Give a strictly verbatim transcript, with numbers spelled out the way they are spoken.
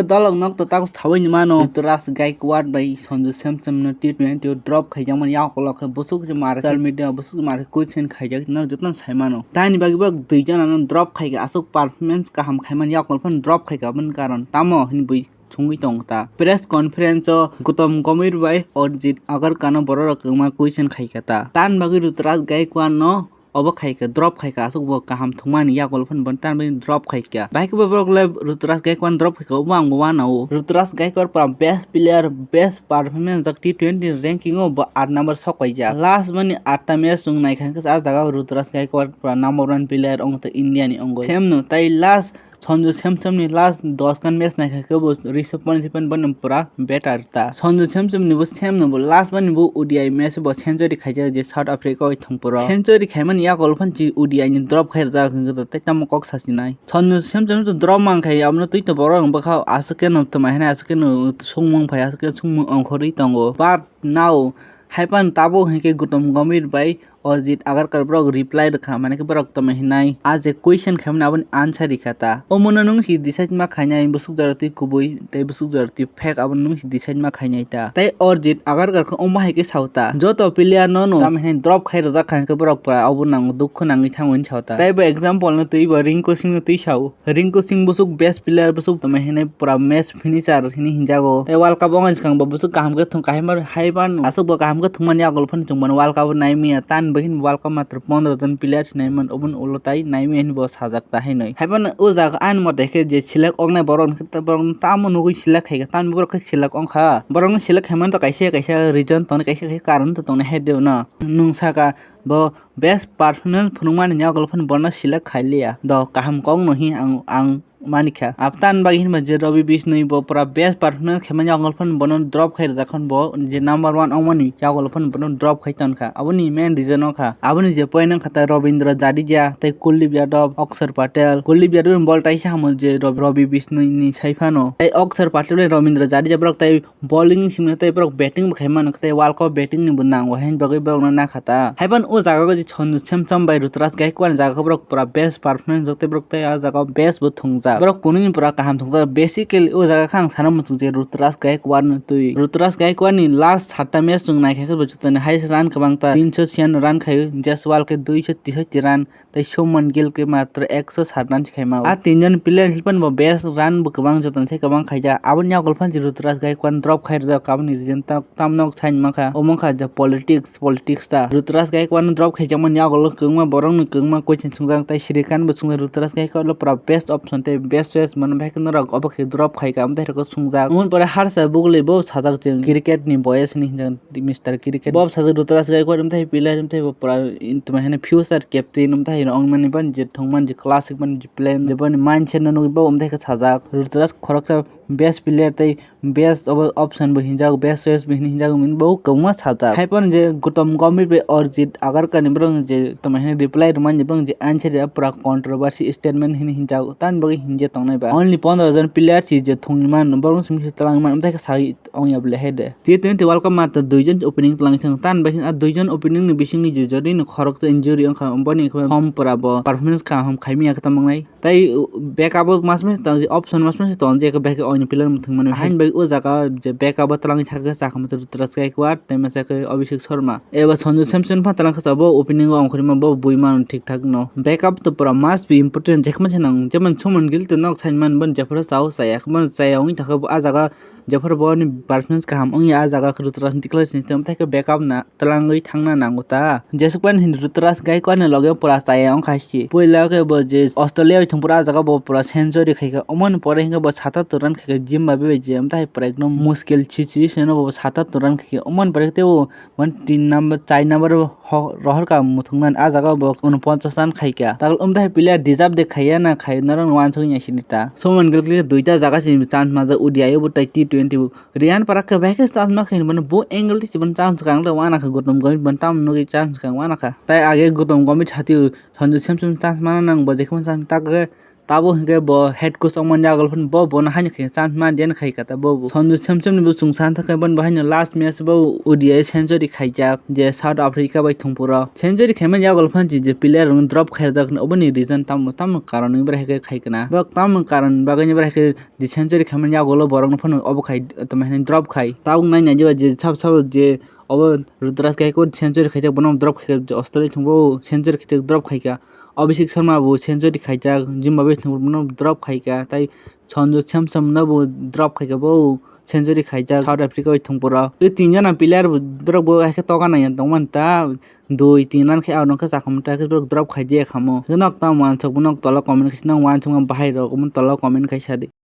Dolok nok to tago sawi ni mano, Ruturaj Gaikwad bai Sanju Samson no T twenty o drop khaijakmani yakolok khe busuk se mar social media busuk se mar question khaijak no jotono sai mano. Tani bagwi bo dui jona no drop khaika, aswk performance kaham khaimani yakol phano drop khaika, aboni karon tamo hinwi sungwi tongo ta. Press conference o Gautam Gambhir bai Arijit Agarkar no borok rok kwbangma question khaika ta. Tani bagwi Ruturaj Gaikwad no obo khaika, drop khaika, aswk bo kaham thwngmani yakol phano bo tani bagwi drop khaika. Bahai khe bo borok le Ruturaj Gaikwad drop khaika, obo ang bo wanao. Ruturaj Gaikwad pura best player, best performance jak T twenty ranking o bo aat number sok paijak. Last mani atta match chwng naikha hwnkhe ah jaga o Ruturaj Gaikwad pura number one player ongtho India ni ongwi. Same no tai last Sanju Samson ni last dos khan match naikha khe bo Rishabh Pant se phano bono pura better ta. Sanju Samson ni bo same no bo last mani bo O D I match bo century khaijak je South Africa bai thwngphuru. Century khaimani yakol phano si O D I ni drop khai rwjak hwnkhe to tei tamo kok sasinai. Sanju Samson to drop mankha abono twi to borok wng bwkha aswk khe no twma hinai aswk khe no songmung phai aswk khe songmung ongkhorwi tongo. But now haiphano tabuk hinkhe Gautam Gambhir bai Arijit Agarkar borok reply rwkha, mane khe borok tamo hinai ah je question khaimani aboni answer rikha ta. Omono nwng si decide ma khainai bwswk jora twi kubui tei bwswk jora twi fake, abono nwng si decide ma khainai ta. Tei Arijit Agarkar khe omo hai khe sao ta, joto player no no tamo hinai drop khai rwjak kha hinkhe borok pura obo nang dukhu nangwi thango hinwi sao ta. Tei bo example no twi bo Rinku Singh no twi sao. Rinku Singh bwswk best player, bwswk tamo hinwi pura match finisher hinwi hinjago. Tei World Cup wngkha swkang bo bwswk kaham khe thwng, kaham hai mano. Aswk bo kaham khe thwngmani yakol phano chwng bono World Cup o nai manya, tani bagwi World Cup matro pondro jon player se nai man, oboni ulo tai nai manya hinwi bo sajak ta hinwi. Haiphano o jaga ani mote khe je select wngnai borok hwnkhe borok tamo nugwi select khaikha, tamo borok khe select wngkha. Borok no select khaimani to kaisa kaisa reason tongo, kaisa kaisa karon to tongo hai de no. Nwng saka bo best performance phunukmani yakol phano bono select khailiya. Do kaham kok no hi ang, ang manikha. Abtani bagwi hinba je Ravi Bishnoi bo pura best performance khaimani yakol phano bono drop khai rwjak khon bo je number one wngmani yakol phano bono drop khai tonkha. Aboni main reason wngkha. Aboni je point wngkha ta Ravindra Jadeja tei Kuldeep Yadav, Akshar Patel. Kuldeep Yadav ni ball taisa hamo je Rav-, Ravi Bishnoi ni sai phano. Tei Akshar Patel bai Ravindra Jadeja borok tei bowling simi tei borok batting bo khai mano, tei World Cup batting ni bo nango, haini bagwi borok no nakha ta. Haiphano o jaga o je Sanju Samson bai Ruturaj Gaikwad ni jaga o borok pura best performance rok tei borok tei ah jaga o best bo thwngjak, borok kunui ni pura kaham thwngjak. Basically o jaga khe ang sana muchung je Ruturaj Gaikwad no twi, Ruturaj Gaikwad ni last satta match chwng naikha khe bo jotoni highest run kwbang ta, tinso siyan run khai, Jaiswal khe duiso tisoti run, tei Shubman Gill khe matro ekso sat run se khaima. A tinjon player ni phano bo best run bo kwbang, joto ni sai kwbang khaijak. Aboni yago phano je Ruturaj Gaikwad drop khai rwjak, aboni reason ta tamno sai mankha, omo wngkha je politics, politics ta. Ruturaj Gaikwad no drop khaijakmani yago kwbangma borok ni kwbangma question swngjak, tei Srikanth bo swngjak, Ruturaj Gaikwad no pura best option tei best choice mano, bahai khe norok obo khe drop khaika, amtwi rok swngjak. Omo pore harsa buguli bo sajak je cricket ni boyes hinwi hinjak. Mister Cricket. Bo bwsajwk Ruturaj Gaikwad wngthahi player wngthahi bo pura, tuma hino future captain wngthahi wngnani ban je thwngman je classic ban je plan je boni mindset no nugwi bo wngthahi khe sajak. Ruturaj khoroksa best player tei best option bo hinjak, best choice bo hinwi hinjak, bo kwbangma sajak. Haiphano je Gautam Gambhir bai Arijit Agarkar ni borok je tuma hino reply rwmani borok je answer ya pura controversy statement hinwi hinjak. Tamni bagwi hinjak tongnai ba only pondro jon player si je thwngwi man borok simi se twlangwi man wngthahi khe sai. Ongya bole hai de. T twenty World Cup matro duijon opening twlangwi thang. Tan bai a duijon opening ni bisingo je jodi no khoroksa injury wngkha, boni form pura bo performance kaham khaimya khe tamo wngnai. Tai backup o mas mas tong, option mas mas tong je backup o ni player muthung mano. Hain bai o jaga je backup o twlangwi thang khe chakha masa Ruturaj Gaikwad, tai masa khe Abhishek Sharma. Eba Sanju Samson pha twlang khe bo opening o ongkhorima bo bui mano thik thak no. Backup to pura must be important, jekma se nang, jemon Shubman Gill to nok sain man bon jephuru chao chaya, bon chaya wngwi thang khe bo a jaga Jephuru boni performance kaham wngya, a jaga khe Ruturaj ni declare sini tei backup na twlangwi thangna nango ta. Jesukmani hinwi Ruturaj Gaikwad ni loge pura chaya wngkha si. Puila khe bo je Australia bai thwngphuru a jaga bo pura century khaikha. Omoni pore hinkhe bo satattor run khaikha Zimbabwe bai je, amtwi hai pura ekdom muskil situation o bo satattor run khaikha. Omoni pore khe teibo Mane tin number, char number o ho-, rohor ka muthungnan, a jaga o bo unoponchas run khaikha. Takle umtahai player deserve de khaiya na khai, norok no uansugwi ya sini ta. Shubman Gill khe duita jaga se chance majak, O D I o bo tai T twenty o. Ryan Parag khe bahai khe chance ma khe, mane bo angle twi se bo chance kha, ang le uanakha Gautam Gambhir bo tamo nugwi chance kha uanakha. Tai age Gautam Gambhir hati o Sanju Samson chance mana nang bo, jekheno chance tak khe Tabuk hinkhe bo head coach wngmani yagulo phano bo bono haino khe chance man diyan khaika ta bo. Sanju Samson ni bo chwng san thangkhe bono bo haino last match bo O D I century khaijak je South Africa bai thwngphuru. Century khaimani yagulo phano je player rok drop khaijak oboni reason tamo tamo karon wngwi bwrwi khe khaikha na. Bo tamo karon bagwi bwrwi khe je century khaimani yagulo borokno phano obo khai tamo hinwi drop khai. Tabuk nai nai je sabo sabo je obo Ruturas Gaikwad century khaijak bono drop khaika Australia thwngbo century khaijak drop khaika. Abhishek Sharma bo century khaijak, Zimbabwe thwngbo bono drop khaika, tai Sanju Samson no bo drop khaika bo century khaijak South Africa bai thwngphuru. Tei tin jona player bo borok bo haikhe toga naiya tongmani ta dui tin run khe out wngkha chakhamung ta khe borok drop khaijak khamu. Nok tamo wansuk bo nok tola comment khaisa nok wansukma bahai rok omo tola comment khaisa di.